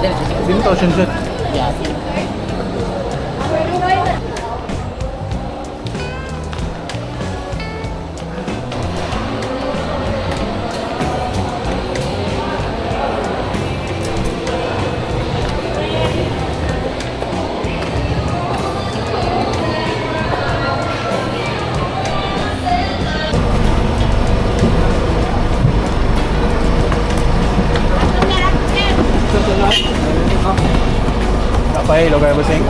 Dito, Shenzhen. Kapay, lugar ba sing?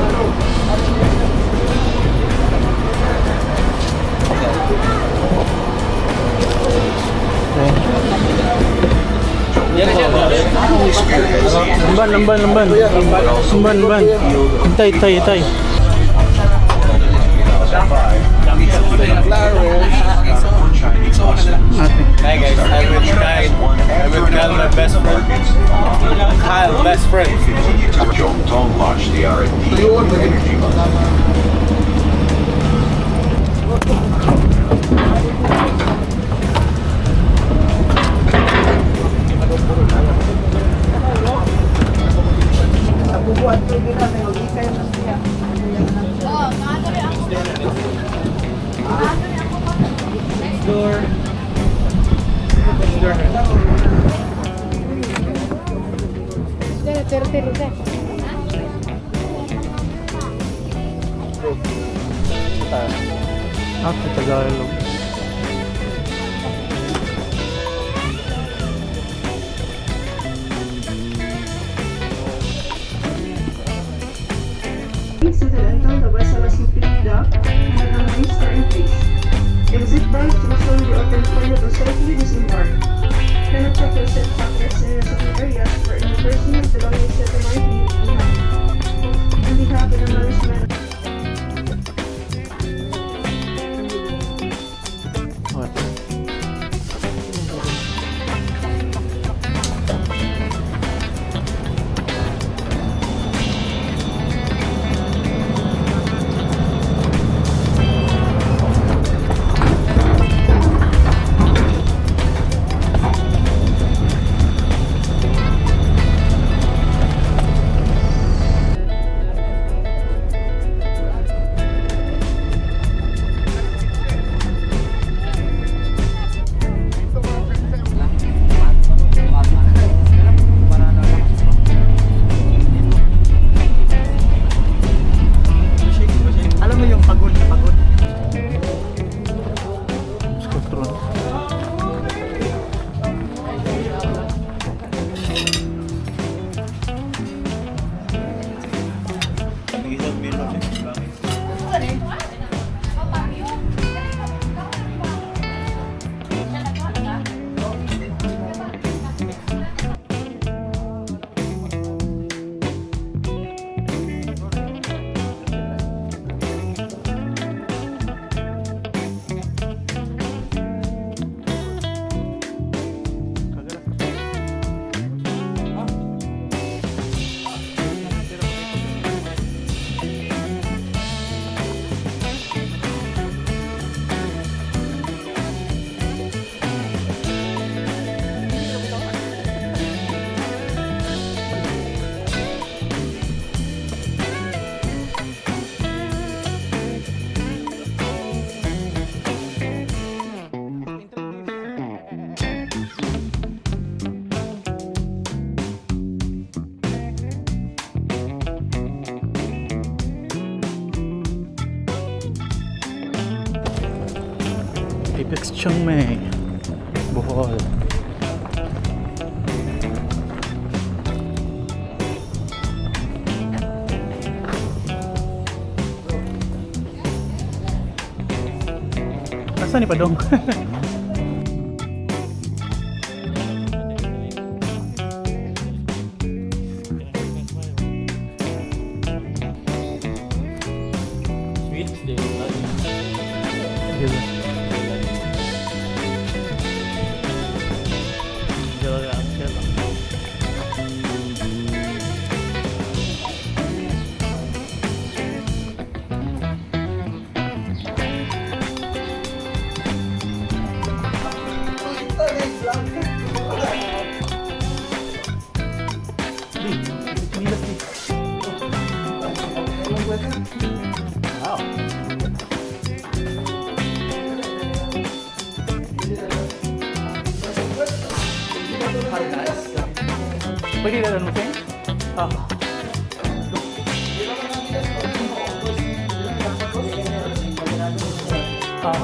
Lamban, lamban, lamban. Lamban, lamban. Itay, itay, itay. Ate. Hi guys, I'm with Kyle. I'm with Kyle, my best friend. Kyle, best friend. Zhongtong launched the R&D Energy Month. Door. Door. Ate, Tagalog. Seated until the vessel is completely docked and the gangways are in place. Exit valves will soon be open for you to safely disembark. Do not check your seat pockets and reception areas for any personal belongings that you might leave behind. On behalf of the management Okay. Alam mo yung pagod na pagod. Squadron. Apex Chiang Mai, Bohol. Asa ni Padong? Sweets, they Sige ba? Sige lang. Di. Pwede na mo sing? Ah. Ah.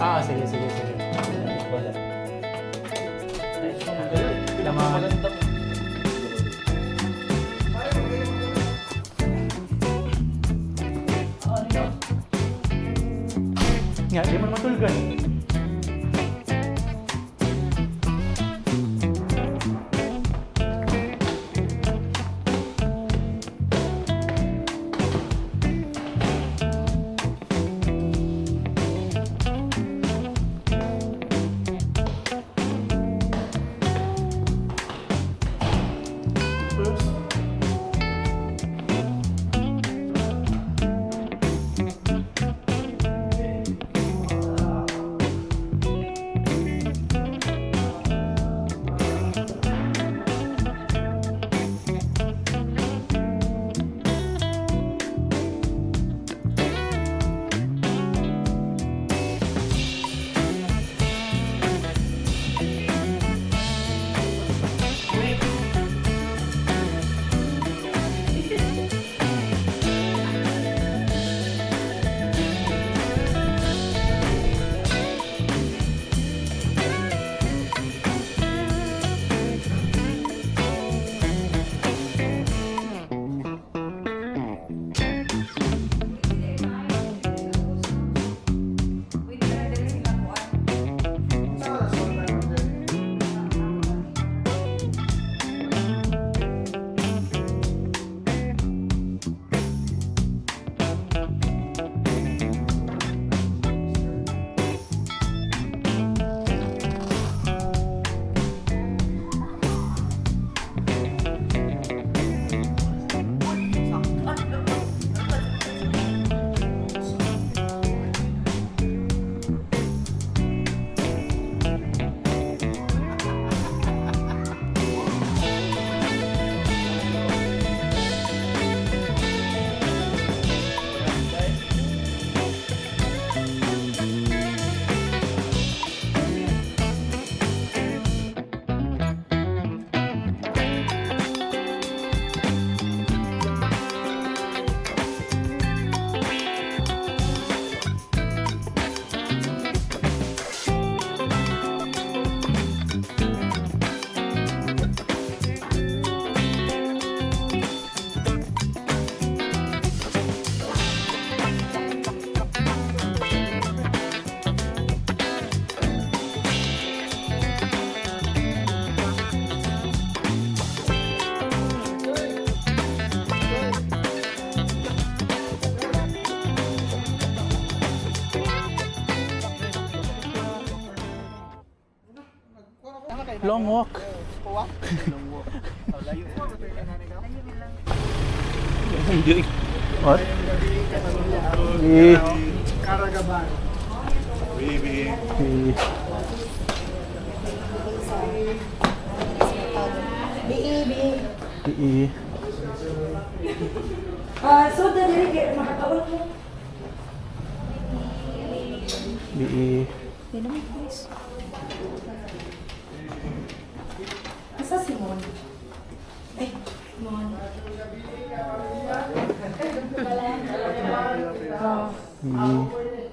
Ah, sige, sige, sige. Salamat. Nga, di man matulgan. Long walk. What? Eh. Eh. BE, BE. Eh. Ah, so the dili kay makakawal mo. BE. Di naman, please. Asa si Mon? Ay, Mon. Oh. BE.